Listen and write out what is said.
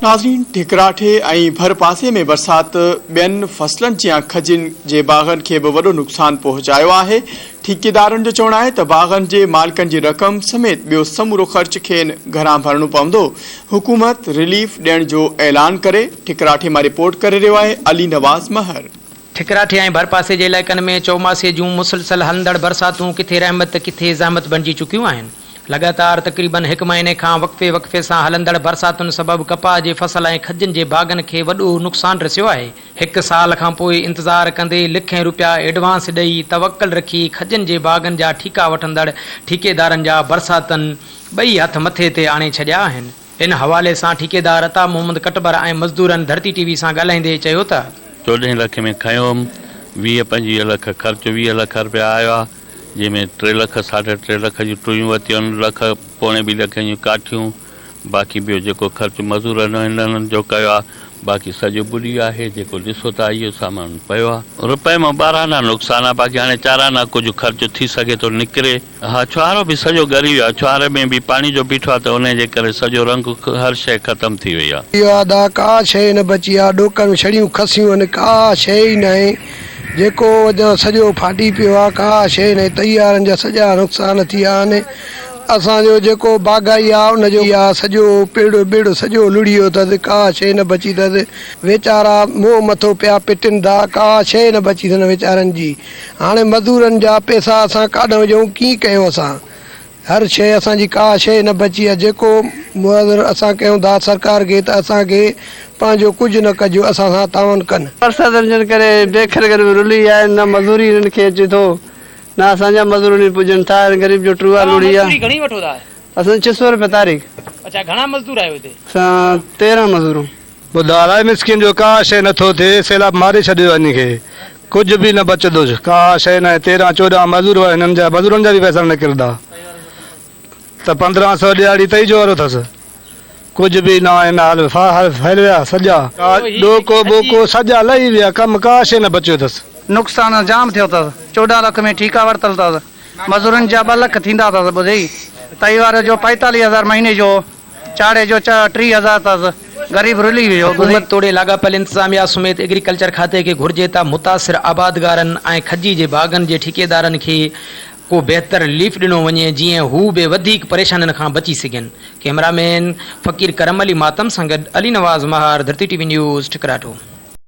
ناظرين ٺڪراٺي ۽ ڀرپاسي ۾ برسات ٻين فصلن جيان کجين جي باغن کي به وڏو نقصان پهچايو آهي، ٺيڪيدارن جو چوڻ آهي ته باغن جي مالڪن جي رقم سميت ٻيو سمورو خرچ کين گهران ڀرڻو پوندو، حڪومت رليف ڏيڻ جو اعلان ڪري، ٺڪراٺي مان رپورٽ ڪري رهيو آهي علي نواز مهر. ٺڪراٺي ۽ ڀرپاسي جي علائقن ۾ چئوماسي جون مسلسل هلندڙ برساتون ڪٿي رحمت ته ڪٿي زحمت بڻجي چڪيون آهن. لڳاتار تقريبن هڪ مهيني کان وقفي وقفي سان هلندڙ برساتن سبب ڪپاهه جي فصل ۽ کجين جي باغن کي وڏو نقصان رسيو آهي. هڪ سال کان پوء انتظار ڪندي لکين روپيا ايڊوانس ڏئي توڪل رکي کجين جي باغن جا ٺيڪا وٺندڙ ٺيڪيدارن جا برساتن ٻئي هٿ مٿي تي آڻي ڇڏيا آهن. ان حوالي سان ٺيڪيدار عطا محمد ڪٽبر ۽ مزدورن ڌرتي ٽي وي سان ڳالهائيندي چيو ته. چوڏهين لکين ۾ کنيو هوم، 20 25 لک خرچ 20 لک رپيا آيو آ. جنهن ۾ ٽي لک ساڍا ٽي لک جون ٽويون ورتيون آهن، لک پوڻي ٻي لکين جون ڪاٺيون، باقي ٻيو جيڪو خرچ مزورن هنن جو ڪيو آهي، باقي سڄو ٻڏي ويو آهي، جيڪو ڏسو ٿا اهو سامان پيو آهي. رپئي مان ٻارهن آنا نقصان آهي، باقي هاڻي چار آنا ڪجهه خرچ ٿي سگهي ٿو نڪري. ها ڇهارو به سڄو ڳري ويو آهي، ڇهاري ۾ به پاڻي جو بيٺو آهي ته انهي جي ڪري سڄو رنگ هر شيء ختم ٿي وئي آهي. اهو ادا ڪا شيء نه بچي آ، ڏوڪن ڇڙيون کسيون آهن، ڪا شيء ئي ناهي. جيڪو وجهان سڄو ڦاٽي پيو آ، ڪا شيء ناهي، تيارن جا سڄا نقصان ٿي ويا آهن، اسان جو جيڪو باغائي آ ان جو آ سڄو پڙ ٻڙ سڄو لڙهي ويو اٿس، ڪا شيء نه بچي اٿس، ويچارا منهن مٿو پيا پٽن ٿا، ڪا شيء نه بچي اٿن ويچارن جي، هاڻي مزورن جا پئسا اسان ڪاڏانهن وجهون ڪيئن ڪيون اسان. هر شيء اسان جي ڪا شيء نه بچي آهي جيڪو معذر اسان ڪيون ٿا سرڪار کي ته اسان کي پنهنجو ڪجهه نه ڪجهه اسان سان تعاون ڪن. برساتن جن ڪري بي خير غريب رلي ويا آهن نه مزوري هنن کي اچي ٿو نه اسان جا مزور هنن پڄن ٿا هن غريب جو ٽوئا توهان لڙهي آ. مزدوري گهڻي وٺو ٿا؟ اسان 600 روپيا تاريخ. اڇا گهڻا مزدور آهيو هتي؟ اسان 13 مزور. ٻڌاء الائي مسڪين جو ڪا شيء نه ٿو ٿئي سيلاب ماري ڇڏيو آهي هن کي ڪجهه به نه بچندوس ڪا شيء ناهي 13 14 مزور هئا هنن جا مزورن جا به پئسا نه نڪرندا ته 15 سو ڏهاڙي تئي جو وارو اٿس ڪجهه به نه آهي حال ڦهل ويا سڄا ڏوڪو ٻوڪو سڄا لهي ويا ڪم ڪا شيء نه بچيو اٿس. نقصان جام ٿيو اٿس 14 لک ۾ ٺيڪا ورتل اٿس مزورن جا ٻه لک ٿيندا اٿس ٻڌئي تئي واري جو 45 هزار مهيني جو چاڙهي جو 3000 اٿس، غريب رلي ويو. حڪومت توڙي لاڳاپيل انتظاميا سميت ايگريڪلچر کاتي کي گهرجي ته متاثر آبادگارن ۽ کجي جي باغن جي ٺيڪيدارن کي ڪو بهتر رليف ڏنو وڃي جيئن هو به وڌيڪ پريشانين کان بچي سگهن. ڪئميرا مين فقير ڪرم علي ماتم سان گڏ علي نواز مهار ڌرتي ٽي وي نيوز ٺڪراٺو.